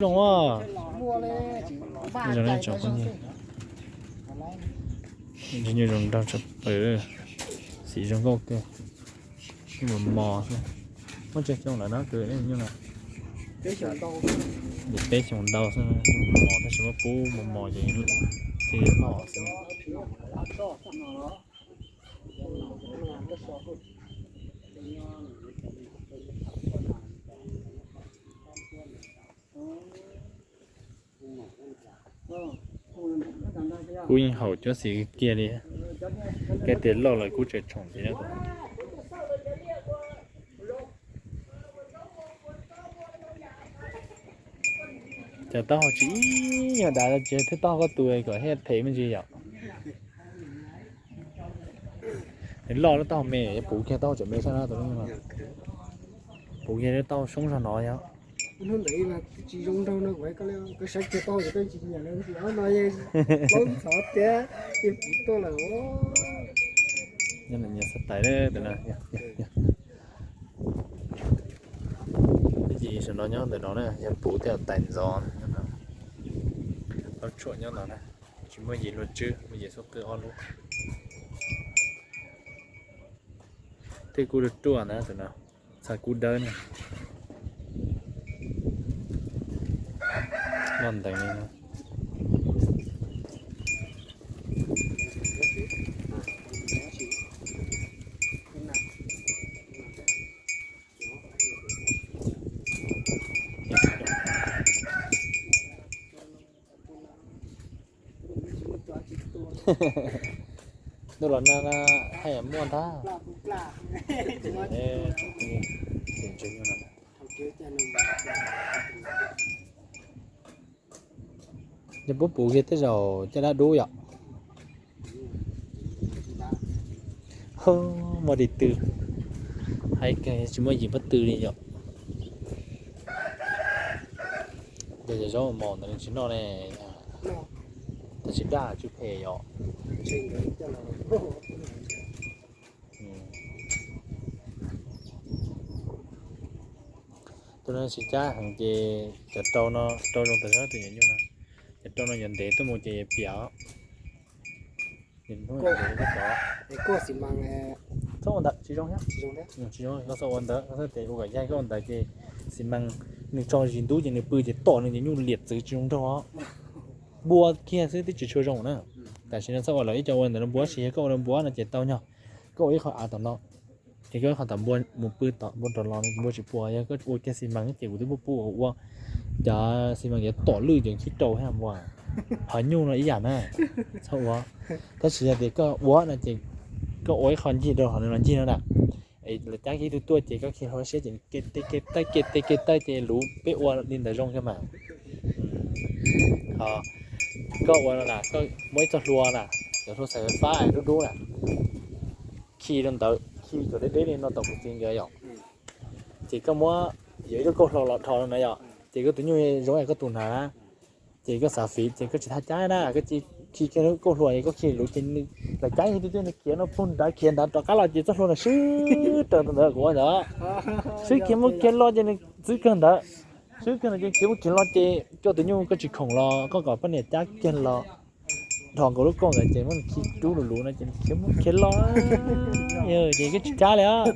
Zoo a. Zoo na tsoom phooj ywg. Ntshe nyuj zoo nraug tshaj plaws, xim zoo nkauj kawg. Nyuj mos mos xwb. Muaj tsawg xyoo lawm no kwv nyuj no? Peb xyoos ntau xwb, mos mos tab sis muab pub mos mos ces thiaj li loj xwb. Kub yeej haum cuab xim kiag li. Koj tias loj lawm kub tseem tshoom ntxiv na. Cov taub hau tsis ib yam dav, tsis thiab taub hau koj tus kom thiaj them me ntsis yom. Nws loj lub taub hau me, puv kiag taub hau tseem me sab na tus no. Puv kiag lub taub hau soob zog no yom. Hnub ntawd mas tsis zoo nraug no kuv, koj saib kiag taub hau ces koj tsis nyiam lawm, no yeej plaub ntxhov tiag, yeej puv tuaj lawm. Nyias xav tais tus no. Ces saum no nyob ntawm no na, yog puv thiab tais ntxov. Ob tshuam nyob no na, tsis muaj yim luag tswb, muaj yim xub qwj ob lub. Tej kub ruaj ruaj na tus no, txha kub dawb na. Loj ntees li no. Ntuj los nag na, haj yam muaj ntag. Yog puv puv kiag tej zaum caj dab dub yom. Muaj di tw, hais kawg tsis muaj yim pob tw li yom. Yog cov zaub mos ntawd nws tsis noj ne, tab sis daj tsw phem yom. Tus no tsis cab heev ces cov rau no rau zoo tas zog tus nyuam nyuj no. Cov rau no yuav ntev tuaj mus ces yuav piam os. Txhob ua ntawd, tsis zoo thiab. Tsis zoo, koj txhob ua ntawd, koj txhob tes ua kom yaig, koj ua ntawd ces xi mas nws tso zis ntub ces nws pw ces tom nws ces nyuj liam txwv tsis zoo nraug os. Npua kiag xwb twb tsis tshua zoo na. Tam sim no txhob ua lawm ib co ua ntawd rau npua, tab sis yog koj ua rau npua no ces tau nyog. Koj ua ib qho av tom no, ces koj ib qho tom npua mus pw tom npua rov los npua tsis pua, yog koj ua kiag xi mas ces kuv twb muab pub ua cov xi mas yuav tom lwj ces khib rau thiab npua. Ho nyuj no ib yam na, txhob ua. Tab sis yog tias koj ua no ces koj ua ib qho ncig rau qhov nws los ncig no na. Lawv cab kiag ib tug tuaj ces koj khi hlo siab ces ke tej ke tawj ke tej ke tawj ces luv peb ua li ntawd zoo kawg mas. Ho koj ua no na, koj muab ib txoj hlua na, cov hlua xaws fab dub dub na, khi rau ntawd, khi kom deb deb li no tom kuv txiv nkawd yom. Ces koj muab, yuav ib lub kauj hlau los dhos no na yom, ces koj tus nyuj zoo yam koj tus hnav na. Ces koj xav fiv ces koj tsis thaj cab na, koj cia li khi kiag lub kauj hlau es koj khi luv ces lawv cab ib tug tuaj nws khiav no pug nrad khiav nrad rov qab los ces txoj hlua ntawd swb raws ntawd kuv ua ntawd. Swb khiav mus khiav los ces nws txwv kawg ntawd. Swb kawg ntawd ces khiav mus khiav los ces koj tus nyuj koj tsis khoom los koj kom poj niam cab kiag los dhos nkaus lub kauj ntawd ces muab nws khi rub luv luv no ces nws khiav mus khiav los. Ces koj tsis cab li os.